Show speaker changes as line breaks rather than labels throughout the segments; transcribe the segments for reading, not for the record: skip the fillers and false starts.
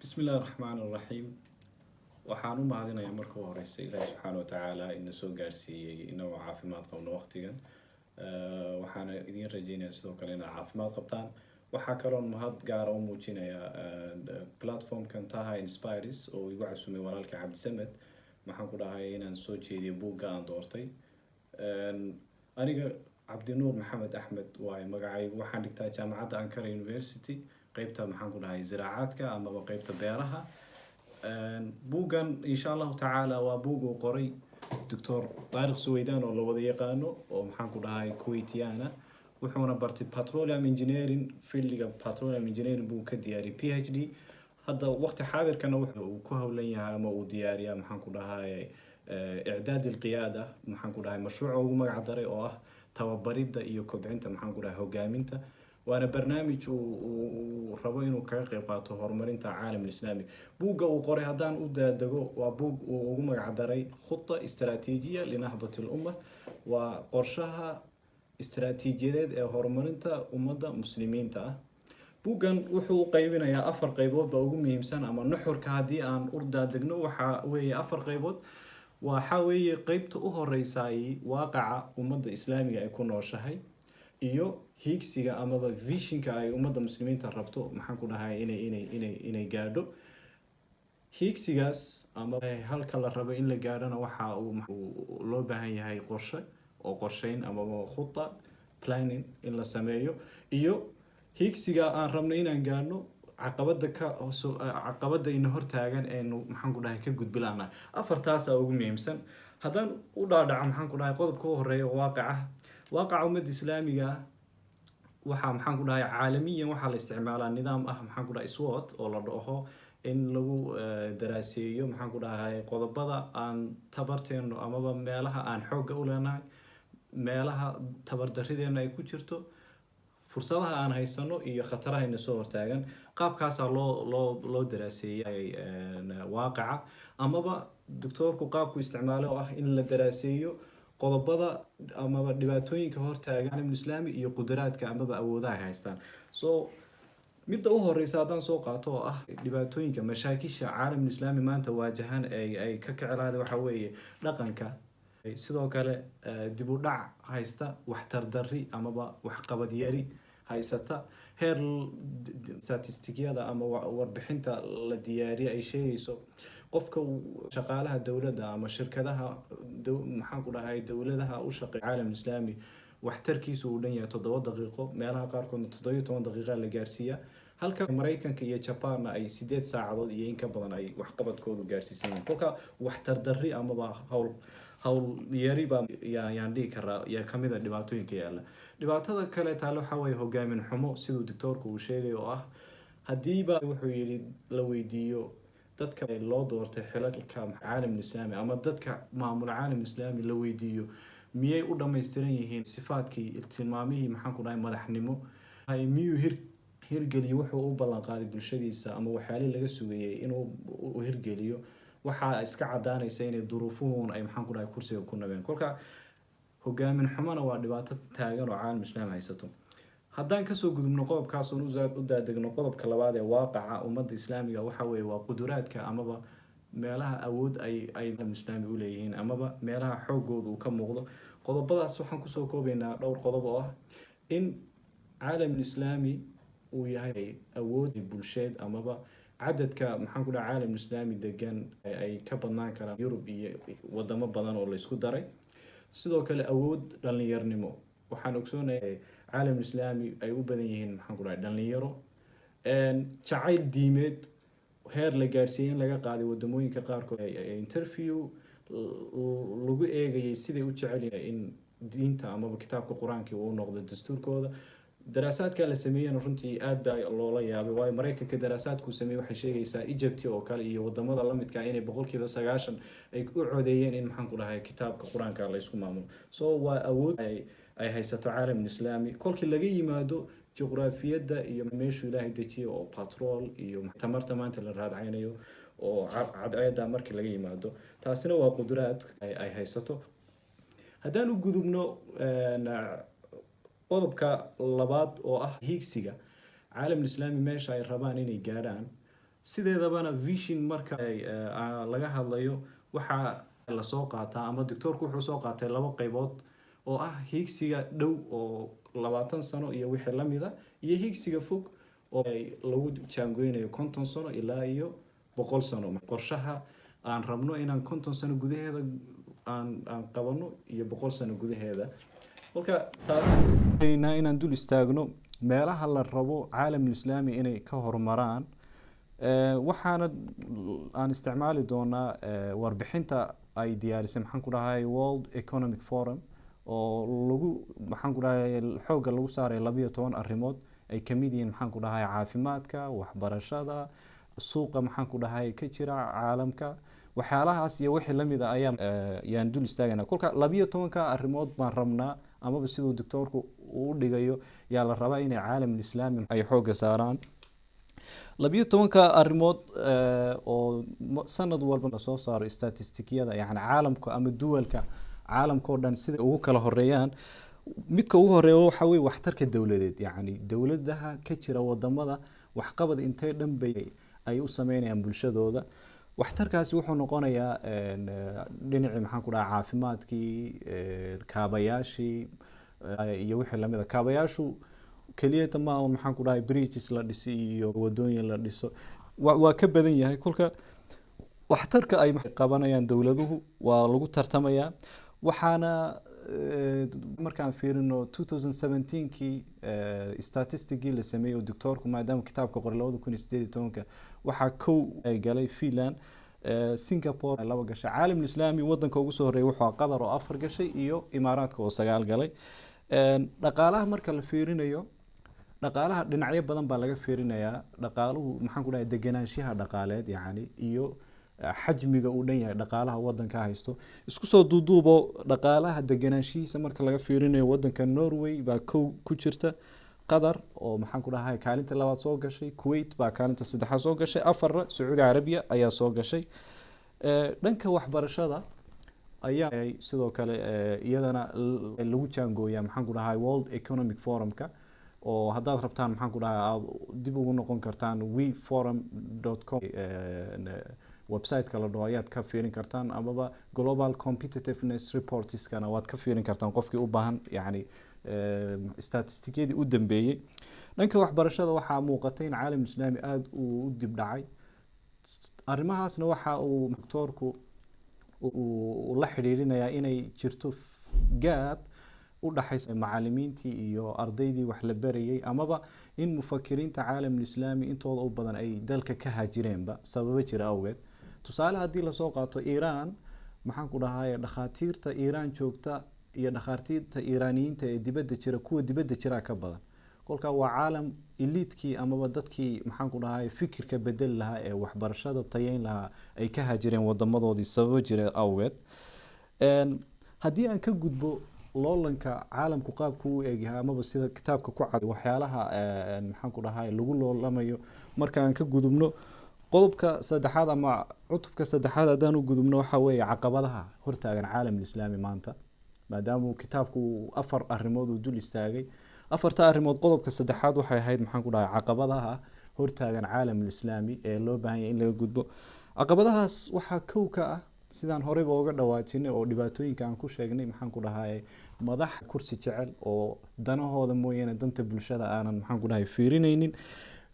Bismi illahi raxmaan raxiim. Waxaan u mahadinayaa marka u horeysa Ilaahi subxaana wa tacaala ina soo gaarsiiyey inagoo caafimaad qabno waqtigan. Waxaana idiin rajeynayaa sidoo kale inaad caafimaad qabtaan. Waxaa kaloon mahad gaara u muujinayaa platformkan Taha Inspires oo igu casumay walaalka Cabdisamed, maxaan ku dhahay, inaan soo jeediyo buugga aan doortay. Aniga Cabdinuur Maxamed Axmed waaye magacaygu. Waxaan dhigtaa jaamacadda Ankara University, qeybta, maxaan ku dhahay, ziraacaadka amaba qeybta beeraha. Buuggan, insha Allahu tacaala, waa buug uu qoray Doctor Taariq Suweydaan oo la wada yaqaano, oo, maxaan ku dhahay, Kuwaitiana. Wuxuuna bartay petroleum engineering. Fieldiga petroleum engineering buu ka diyaariyay PhD. Hadda waqti xaadirkana wuxuu uu ku howlan yahay ama uu diyaariyaa, maxaan ku dhahay, icdaad alqiyaada, maxaan ku dhahay, mashruuca ugu magac daray oo ah tababaridda iyo kobcinta, maxaan ku dhahay, hogaaminta. Waana barnaamij uu rabo inuu kaga qeyb qaato horumarinta caalam islaami. Buugga uu qoray haddaan u daadego, waa buug uu ugu magac daray خطة استراتيجية لنهضة الأمة. Waa qorshaha istaraatiijiyadeed ee horumarinta ummadda Muslimiinta ah. Buuggan wuxuu u qaybinayaa afar qeybood baa ugu muhiimsan, ama nuxurka haddii aan u daadegno waxa weeye afar qeybood. Waxa weeye qeybta u horeysaay waaqaca ummadda Islaamiga ay ku nooshahay iyo hiigsiga amaba visionka ay ummadda Muslimiinta rabto, maxaan ku dhahay, inay gaadho hiigsigaas ama halka la rabo in la gaadhona. Waxa uu loo baahan yahay qorshe oo qorsheyn amaba خطة, planning in la sameeyo, iyo hiigsiga aan rabno inaan gaadhno, caqabada ka caqabada ina hortaagan eenu, maxaan ku dhahay, ka gudbilaana. Afartaasaa ugu muhiimsan. Haddaan u dhaadhaco, maxaan ku dhahay, qodobka u horeeya, waaqaca ummadda Islaamiga ah, waxaa, maxaan ku dhahay, caalamiyan waxaa la isticmaalaa nidaam ah, maxaan ku dhahay, SWOT, oo la dhaho in lagu daraaseeyo, maxaan ku dhahay, qodobada aan tabarteenu amaba meelaha aan xoogga u leenahay, meelaha tabardarrideena ay ku jirto, fursadaha aan haysano iyo khataraha ina soo hortaagan. Qaabkaasaa loo daraaseeyay waaqaca, amaba doctoorku qaabku isticmaalay, oo ah in la daraaseeyo qodobada amaba dhibaatooyinka hortaagan caalamul Islaami iyo qudaraadka amaba awoodaha ay haystaan. So midda u horeysa haddaan soo qaato, oo ah dhibaatooyinka, mashaakisha caalamul Islaami maanta waajahan ay ka kicilaada, waxa weeye dhaqanka, sidoo kale dib u dhac haysta, waxtar darri amaba waxqabad yari haysata, heer statistikyada ama warbixinta la diyaariyay ay sheegayso qofka shaqaalaha dowladda ama shirkadaha, maxaan ku dhahay, dowladaha u shaqeeya caalam Islaami, waxtarkiisu uu dhan yahay 7 daqiiqo, meelaha qaarkoodna 17 daqiiqa la gaarsiiyaa, halka Maraykanka iyo Jabanna ay 8 saacadood iyo in ka badan ay waxqabadkoodu gaarsiisan yihiin. Kolka waxtar darri amaba hawl yari baa yaan dhihi karaa yaa kamid a dhibaatooyinka yaalla. Dhibaatada kale taale waxaa weeye hogaamin xumo, siduu doctoorku uu sheegay, oo ah haddiiba, wuxuu yidhi, la weydiiyo dadka loo doortay xilalka caalamul Islaami ama dadka maamula caalamul Islaami, la weydiiyo miyay u dhammaystiran yihiin sifaadkii, tilmaamihii, maxaan ku dhahay, madaxnimo, miyuu hirgeliyo wuxuu u ballan qaaday bulshadiisa ama waxyaalihii laga sugayay inuu u hirgeliyo, waxaa iska cadaanaysa inay duruufuhun ay, maxaan ku dhahay, kursiga ku nabeen. Kolka hogaamin xumona waa dhibaato taagan oo caalam Islaam haysato. Haddaan kasoo gudubno qodobkaas oon u daadegno qodobka labaad ee waaqaca ummadda Islaamiga, waxa weeye waa quduraadka amaba meelaha awood ay Islaami u leeyihiin amaba meelaha xoogooda uu ka muuqdo. Qodobadaas waxaan kusoo koobaynaa dhowr qodob, oo ah in caalamul Islaami uu yahay awood bulsheed, amaba cadadka, maxaan ku dhaha, caalamul Islaami degan ay ka badnaan karaan Yurub iyo wadamo badan oo laysku daray. Sidoo kale awood dhalinyarnimo, waxaan ogsoonahay caalamul Islaami ay u badan yihiin, maxaan ku dhahay, dhalinyaro. Jacayl diimeed heer la gaarsiiyey in laga qaaday wadamooyinka qaarkood interview lagu eegayay siday u jecel yihiin in diinta amaba kitaabka Qur-aankii uu noqdo dastuurkooda. Daraasaadka la sameeyena runtii aad baa loola yaabay, waayo Mareykanka daraasaadkuu sameeyey waxay sheegaysaa Egypt oo kale iyo wadamada lamidka inay 90% ay u codeeyeen in, maxaan ku dhahay, kitaabka Qur-aanka la isku maamulo. So waa awood ay haysato caalamul Islaami kolkii laga yimaado juqraafiyadda iyo meeshuu Ilaahay dejiyay, oo batrool iyo tamarta maanta la raadcaynayo oo cadceedda markii laga yimaado. Taasina waa qudraad ay haysato. Haddaan u gudubno qodobka labaad, oo ah hiigsiga caalamul Islaami, meesha ay rabaan inay gaadhaan. Sideedabana vision marka laga hadlayo, waxaa lasoo qaataa ama doctoorku wuxuu soo qaatay laba qaybood oo ah hiigsiga dhow oo 20 sano iyo wixii la mida, iyo hiigsiga fog oo lagu jaangoynayo 50 sano ilaa iyo 100 sano. Qorshaha aan rabno inaan 50 sano gudaheeda aan qabano iyo 100 sano gudaheeda. Kolka taas inaan dul istaagno meelaha la rabo caalamul Islaami inay ka horumaraan. Waxaana aan isticmaali doonaa warbixinta ay diyaarisay, maxaan ku dhahay, World Economic Forum, oo lagu, maxaan ku dhahay, xoogga lagu saaray 12 arrimood ay kamid yihiin, maxaan ku dhahay, caafimaadka, waxbarashada, suuqa, maxaan ku dhahay, ka jira caalamka. Waxyaalahaas iyo wixii lamid a ayaan yaan dul istaagana. Kolka 12-ka arrimood baan rabnaa, amaba siduu doctoorku uu dhigayo yaa la rabaa inay caalamul Islaami ay xoogga saaraan. 12-ka arrimood oo sanad walba lasoo saaro statistikyada, yani caalamka ama duwalka caalamka oo dhan sida ugu kala horeeyaan. Midka ugu horeeya waxa weye waxtarka dowladeed, yacni dowladaha ka jira wadamada waxqabad intee dhan bay ay u sameynayaan bulshadooda. Waxtarkaasi wuxuu noqonayaa dhinacii, maxaan ku dhaha, caafimaadkii, kaabayaashii iyo wixii lamid a. Kaabayaashu keliyata ma un, maxaan ku dhahay, bridges la dhisi iyo wadooyin la dhiso, waa ka badan yahay. Kolka waxtarka ay qabanayaan dowladuhu waa lagu tartamayaa. Waxaana markaan fiirino 2017kii statisticgii la sameeyey oo doctoorku maadaama kitaabka qoray 2018-ka, waxaa kow ay galay Finland, Singapore laba gashay. Caalamul Islaami wadanka ugu soo horreeyay wuxuu ahaa Qatar oo afar gashay iyo Imaaraadka oo sagaal galay. Dhaqaalaha marka la fiirinayo, dhaqaalaha dhinacyo badan baa laga fiirinayaa. Dhaqaaluhu, maxaan ku dhahay, deganaanshaha dhaqaaleed yacni iyo xajmiga uu dhan yahay dhaqaalaha wadanka haysto. Isku soo duuduubo, dhaqaalaha deganaanshihiisa marka laga fiirinayo, wadanka Norway baa kow ku jirta, Qatar oo, maxaan ku dhahay, kaalinta labaad soo gashay, Kuwait baa kaalinta saddexaad soo gashay, afarna Sacuudi Carabiya ayaa soo gashay. Dhanka waxbarashada ayaa sidoo kale iyadana lagu jaangooyaa, maxaan ku dhahay, World Economic Forumka, oo haddaad rabtaan, maxaan ku dhahay, aada dib ugu noqon kartaan weforum.com website-ka la dhaho ayaad ka fiirin kartaan, amaba Global Competitiveness Reportskana waad ka fiirin kartaan, qofkii u baahan, yacni statistikyadii u dambeeyey. Dhanka waxbarashada waxaa muuqatay in caalam Islaami aada uu u dib dhacay. Arrimahaasna waxa uu doctoorku uu la xidhiidhinayaa inay jirto gap u dhaxaysa macalimiintii iyo ardaydii wax la barayay, amaba in mufakiriinta caalamul Islaami intooda u badan ay dalka ka haajireenba sababo jira awgeed. Tusaale haddii lasoo qaato Iiraan, maxaan ku dhahay, dhakhaatiirta Iiraan joogta iyo dhakhaatiirta Iiraaniyiinta ee dibadda jira, kuwa dibadda jiraa ka badan. Kolka waa caalam elitekii amaba dadkii, maxaan ku dhahay, fikirka bedeli lahaa ee waxbarashada tayeyn lahaa ay ka haajireen wadamadoodii sababo jira awgeed. Haddii aan ka gudbo loolanka caalamku qaabku u eegyahay, amaba sida kitaabka ku cad waxyaalaha, maxaan ku dhahay, lagu loolamayo, marka aan ka gudubno qodobka saddexaad ama cutubka saddexaad haddaan u gudubno, waxa weeye caqabadaha hortaagan caalamul Islaami maanta. Maadaama uu kitaabku afar arrimood uu dul istaagay, afarta arrimood qodobka saddexaad waxay ahayd, maxaan ku dhahay, caqabadaha hortaagan caalamul Islaami ee loo baahan yahay in laga gudbo. Caqabadahaas waxaa kow ka ah, sidaan horeyba uga dhawaajinay oo dhibaatooyinka aan ku sheegnay, maxaan ku dhahay, madax kursi jecel oo danahooda mooyaane danta bulshada aanan, maxaan ku dhahay, fiirinaynin,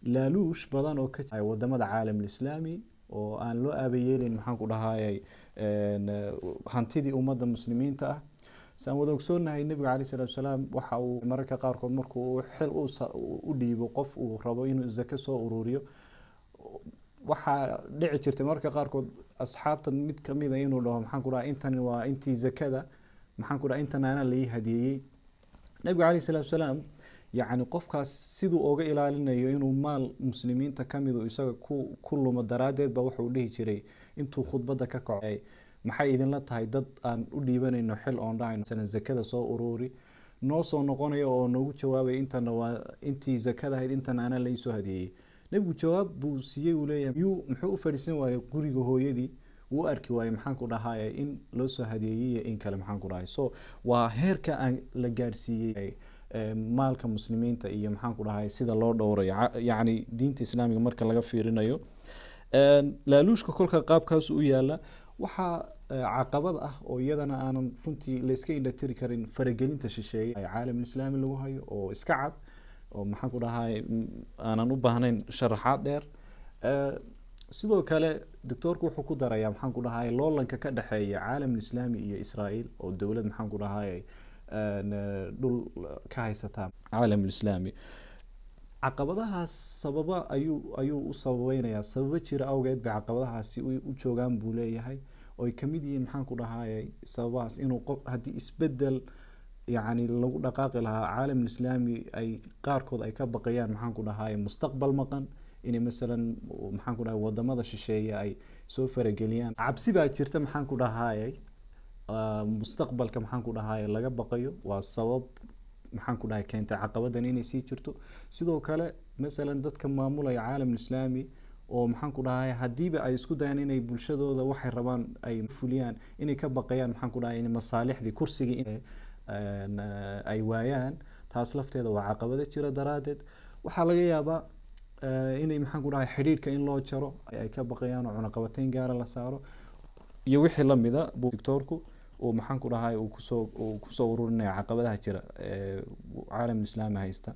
laaluush badan oo ka wadamada caalamul Islaami oo aan loo aabayeelin, maxaan ku dhahay, hantidii ummadda muslimiinta ah. Saan wada ogsoonahay, Nebiga caleyhi salaatu wasalaam waxa uu mararka qaarkood markuu uu xil u dhiibo qof uu rabo inuu zako soo ururiyo, waxaa dhici jirtay mararka qaarkood asxaabta mid kamid a inuu dhaho, maxaan ku dhahay, "Intan waa intii zakada, maxaan ku dhahay, intan anaa lai hadiyeeyey." Nabiga caleyhi salaatu wasalaam, yacni, qofkaas siduu oga ilaalinayo inuu maal muslimiinta kamid uu isaga ku lumo daraaddeed ba wuxuu dhihi jiray intuu khudbadda ka kaco, "Maxay idinla tahay dad aan u dhiibanayno xil oon dhahayno masalan zakada soo ururi, noo soo noqonayo oo noogu jawaabaya, 'Intana waa intii zakada ahayd, intana anaa laisoo hadiyeeyey'?" Nebigu jawaab buu siiyey, uu leeyahay, "Miyuu muxuu u fadhiisan waayey guriga hooyadii? Wuu arki waayey, maxaan ku dhahaye, in loo soo hadiyeeyey iyo in kale?" Maxaan ku dhahay, so waa heerka aan la gaadhsiiyey maalka muslimiinta iyo, maxaan ku dhahay, sida loo dhowrayo, yacni diinta Islaamiga marka laga fiirinayo. Laaluushka kolka qaabkaas u yaala. Waxaa caqabad ah oo iyadana aanan runtii layska indhatiri karin faragelinta shisheeye ee caalamul islaami lagu hayo, oo iska cad, oo maxaan ku dhahay, aanan u baahnayn sharaxaad dheer. Sidoo kale doctoorku wuxuu ku darayaa, maxaan ku dhahay, loolanka ka dhexeeya caalamul islaami iyo Israa'iil, oo dowlad, maxaan ku dhahay, dhul ka haysata caalamul islaami. Caqabadahaas sababa ayuu u sababeynayaa. Sababo jira awgeed bay caqabadahaasi u joogaan, buu leeyahay, oo ay kamid yihiin, maxaan ku dhahayay, sababahaas inuu qof haddii isbedel yacni lagu dhaqaaqi lahaa caalamul islaami ay qaarkood ay ka baqayaan, maxaan ku dhahay, mustaqbal maqan, inay masalan, maxaan ku dhahay, wadamada shisheeye ay soo farageliyaan. Cabsi baa jirta, maxaan ku dhahayay, mustaqbalka, maxaan ku dhahay, laga baqayo. Waa sabab, maxaan ku dhahay, keentay caqabadan inay sii jirto. Sidoo kale, masalan, dadka maamulaya caalamul islaami oo, maxaan ku dhahay, haddiiba ay isku dayaan inay bulshadooda waxay rabaan ay fuliyaan, inay ka baqayaan, maxaan ku dhahay, in masaalixdii kursigii ay waayaan. Taas lafteeda waa caqabado jira daraaddeed. Waxaa laga yaabaa inay, maxaan ku dhahay, xidhiidhka in loo jaro ay ka baqayaan oo cunaqabateyn gaara la saaro iyo wixii lamida, buu doctoorku uu, maxaan ku dhahay, uu kusoo ururinaya caqabadaha jira ee caalamul islaami haysta.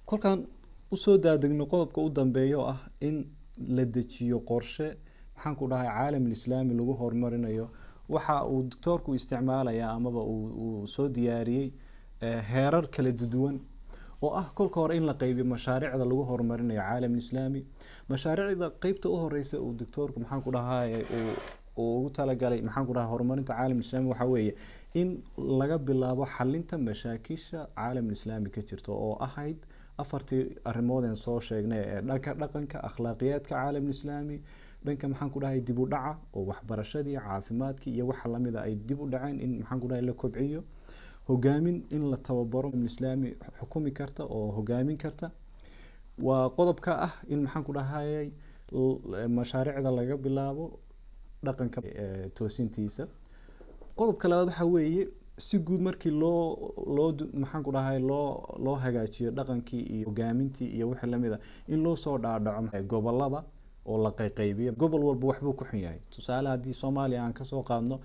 Kolkaan usoo daadegno qodobka u dambeeya, oo ah in la dejiyo qorshe, maxaan ku dhahay, caalamul islaami lagu horumarinayo, waxa uu doctoorku isticmaalayaa amaba uu soo diyaariyey heerar kala duwan, oo ah kolka hore in la qaybiyo mashaariicda lagu horumarinayo caalamul islaami. Mashaariicda qeybta u horeysa uu doctoorku, maxaan ku dhahay, uu ugu talagalay, maxaan ku dhahay, horumarinta caalamul islaami waxaa weeye in laga bilaabo xalinta mashaakisha caalamul islaami ka jirta, oo ahayd afartii arrimoodeen soo sheegnay ee dhanka dhaqanka, akhlaaqiyaadka caalamul islaami, dhanka, maxaan ku dhahay, dib u dhaca oo waxbarashadii, caafimaadkii iyo waxa lamida ay dib u dhaceen, in, maxaan ku dhahay, la kobciyo, hogaamin in la tababaro islaami xukumi karta oo hogaamin karta. Waa qodobka ah in, maxaan ku dhahayay, mashaariicda laga bilaabo dhaqanka toosintiisa. Qodobka labaad waxaa weeye, si guud markii loo maxaan ku dhahay, loo hagaajiyo dhaqankii iyo hogaamintii iyo wixii lamid a, in loo soo dhaadhaco gobolada oo la qayqaybiyo. Gobol walba waxbuu ku xun yahay. Tusaale, haddii Soomaaliya aan kasoo qaadno,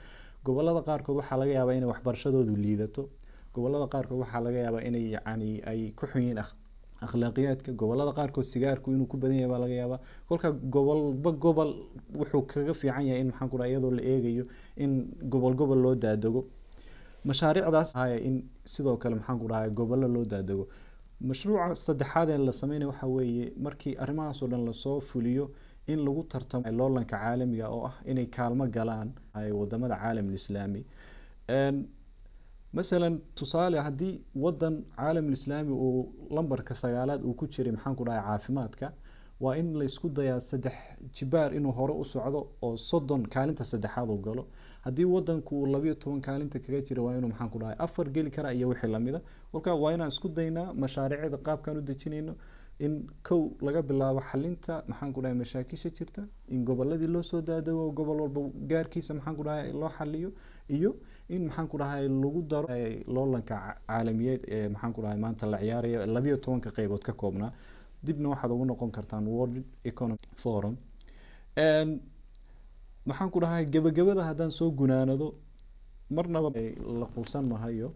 gobolada qaarkood waxaa laga yaabaa inay waxbarashadoodu liidato, gobolada qaarkood waxaa laga yaabaa inay yacni ay ku xun yihiin akhlaaqiyaadka, gobolada qaarkood sigaarku inuu ku badan yahay baa laga yaabaa. Kolka gobolba gobol wuxuu kaga fiican yahay in, maxaan ku dhahay, iyadoo la eegayo in gobol gobol loo daadego mashaariicdaas haya, in sidoo kale, maxaan ku dhahay, gobollo loo daadego. Mashruuca saddexaad ee la sameynaya waxaa weeye, markii arrimahaas oo dhan lasoo fuliyo, in lagu tartamo loolanka caalamiga, oo ah inay kaalmo galaan ay wadamada caalamul islaami. Masalan, tusaale, haddii wadan caalamul islaami uu lambarka 9aad uu ku jiray, maxaan ku dhahay, caafimaadka, waa in la isku dayaa 3 jibaar inuu hore u socdo oo 30 kaalinta saddexaad uu galo. Haddii wadanku uu 12 kaalinta kaga jira, waa inuu, maxaan ku dhahay, 4 geli karaa iyo wixii lamida. Kolka waa inaan isku daynaa mashaariicda qaabkaan u dejinayno in kow laga bilaabo xalinta, maxaan ku dhahay, mashaakisha jirta, in goboladii loo soo daadago, gobol walba gaarkiisa, maxaan ku dhahay, loo xaliyo, iyo in, maxaan ku dhahay, lagu daro loolanka caalamiyeed ee, maxaan ku dhahay, maanta la ciyaarayo 12-ka qeybood ka koobnaa. Dibna waxaad ugu noqon kartaan World Economic Forum. Maxaan ku dhahay, gebagabada haddaan soo gunaanado, marnaba la quusan mahayo.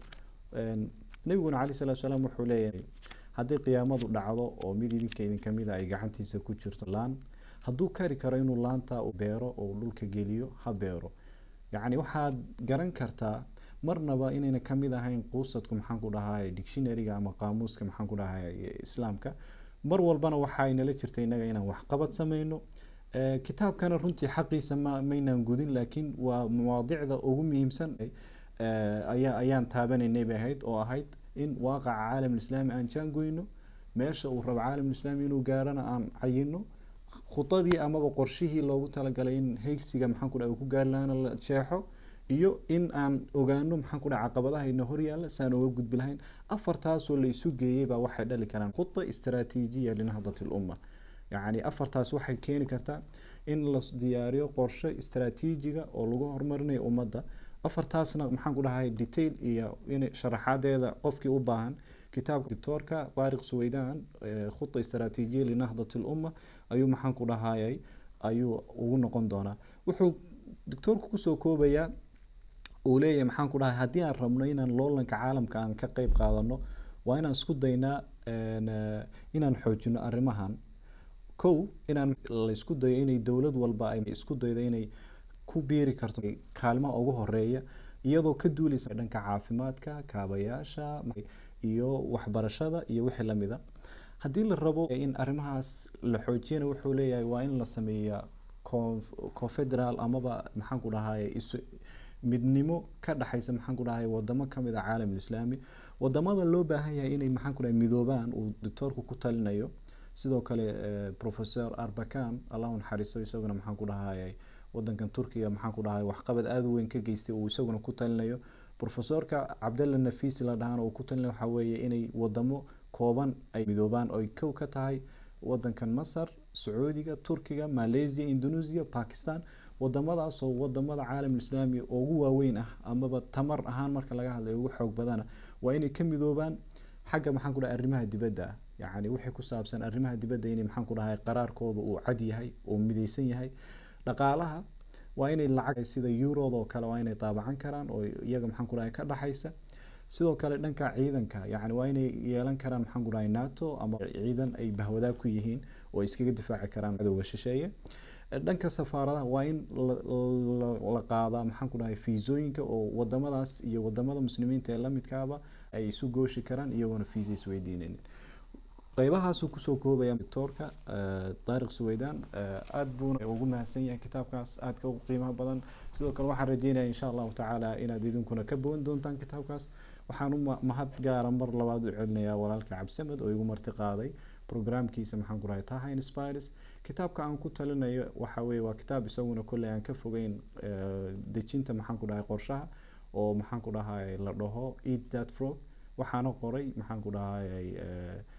Nabiguna calayhi salaatu salaam wuxuu leeyahay, haddii qiyaamadu dhacdo oo mid idinka idin kamida ay gacantiisa ku jirto laan, hadduu kari karo inuu laanta beero oo dhulka geliyo, ha beero. Yacni waxaad garan kartaa marnaba inayna kamid ahayn quusadku, maxaan ku dhahay, dictionaryga ama qaamuuska, maxaan ku dhahay, islaamka. Mar walbana waxay nala jirta innaga inaan waxqabad sameyno. Kitaabkana runtii xaqiisa ma maynaan gudin, laakiin waa mawaadicda ugu muhiimsan ayaan taabanaynay bay ahayd, oo ahayd in waaqaca caalamul islaami aan jaangoyno, meesha uu rabo caalamul islaami inuu gaarana aan cayino, khudadii amaba qorshihii loogu talagalay in heysiga, maxaan ku dhahay, uu ku gaari lahaana la jeexo, iyo in aan ogaano, maxaan ku dhahay, caqabadaha ina horyaalla saan uga gudbi lahayn. Afartaasoo la isu geeyey baa waxay dhali karaan khuda istaraatiijiya linahdati lumma. Yacni afartaas waxay keeni kartaa in la diyaariyo qorshe istaraatiijiga oo lagu horumarinayo ummadda. Afartaasna, maxaan ku dhahay, detail iyo in sharaxaadeeda qofkii u baahan. Kitaabka doctoorka Taariq Suweydaan, خطة استراتيجية لنهضة الأمة, ayuu, maxaan ku dhahayay, ayuu ugu noqon doonaa. Wuxuu doctoorku kusoo koobayaa uu leeyahay, maxaan ku dhahay, haddii aan rabno inaan loolanka caalamka aan ka qeyb qaadano, waa inaan isku daynaa inaan xoojino arrimahan. Kow, inaan la isku dayo inay dowlad walba ay isku daydo inay ku biiri karto kaalmaha ugu horeeya, iyadoo ka duuleysa dhanka caafimaadka, kaabayaasha iyo waxbarashada iyo wixii lamida. Haddii la rabo in arrimahaas la xoojiyana, wuxuu leeyahay, waa in la sameeyaa confederal amaba, maxaan ku dhahay, isu midnimo ka dhaxaysa, maxaan ku dhahay, wadamo kamid a caalam islaami. Wadamada loo baahan yahay inay, maxaan ku dhahay, midoobaan uu doctoorku ku talinayo. Sidoo kale Professor Arbakan, Allah u naxariisto, isaguna, maxaan ku dhahay, wadankan Turkiga, maxaan ku dhahay, waxqabad aada u weyn ka geystay, uu isaguna ku talinayo. Professorka Cabdalla Nafisi la dhahana uu ku talinayo waxaa weeye inay wadamo kooban ay midoobaan, oy kow ka tahay wadankan Masar, Sacuudiga, Turkiga, Malaysia, Indonesia, Pakistan. Wadamadaasoo wadamada caalamul islaami ugu waaweyn ah, amaba tamar ahaan marka laga hadlayo ugu xoog badana, waa inay ka midoobaan xagga, maxaan ku dhahay, arrimaha dibadda ah. Yacni wixii ku saabsan arrimaha dibadda inay, maxaan ku dhahay, qaraarkooda uu cad yahay oo midaysan yahay. Dhaqaalaha waa inay lacag sida euroda oo kale waa inay daabacan karaan oo iyaga, maxaan ku dhahay, ka dhaxaysa. Sidoo kale dhanka ciidanka, yacni waa inay yeelan karaan, maxaan ku dhahay, NATO ama ciidan ay bahwadaag ku yihiin oo iskaga difaaci karaan cadowga shisheeye. Dhanka safaaradaha waa in la qaadaa, maxaan ku dhahay, fiisooyinka, oo wadamadaas iyo wadamada muslimiinta ee lamidkaaba ay isu gooshi karaan iyagoona fiisa isweydiinaynin. Qeybahaasuu kusoo koobaya doctoorka Taariq Suweydaan. Aada buuna ugu mahadsan yahay kitaabkaas aadka ugu qiimaha badan. Sidoo kale waxaan rajeynaya, insha Allahu tacaala, inaad idinkuna ka bogan doontaan kitaabkaas. Waxaan u mahad gaara mar labaad u celinayaa walaalka Cabdisamed oo igu marti qaaday programkiisa, maxaan ku dhahay, Taha Inspires. Kitaabka aan ku talinayo waxa weeye waa kitaab isaguna kolley aan ka fogeyn dejinta, maxaan ku dhahay, qorshaha, oo, maxaan ku dhahay, la dhaho Eat That Frog. Waxaana qoray, maxaan ku dhahay,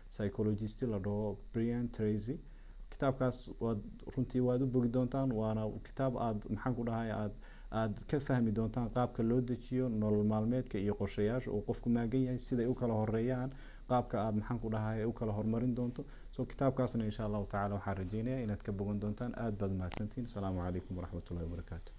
psychologist la dhaho Brian Tracy. Kitaabkaas waad runtii waad u bogi doontaan, waana kitaab aad, maxaan ku dhahay, aad ka fahmi doontaan qaabka loo dejiyo nolol maalmeedka iyo qorshayaasha uu qofku maagan yahay, siday u kala horeeyaan, qaabka aad, maxaan ku dhahay, u kala horumarin doonto. So kitaabkaasna, insha Allahu tacala, waxaan rajeynaya inaad ka bogan doontaan. Aad baad mahadsantihiin. Asalaamu calaykum waraxmatullahi wabarakaatu.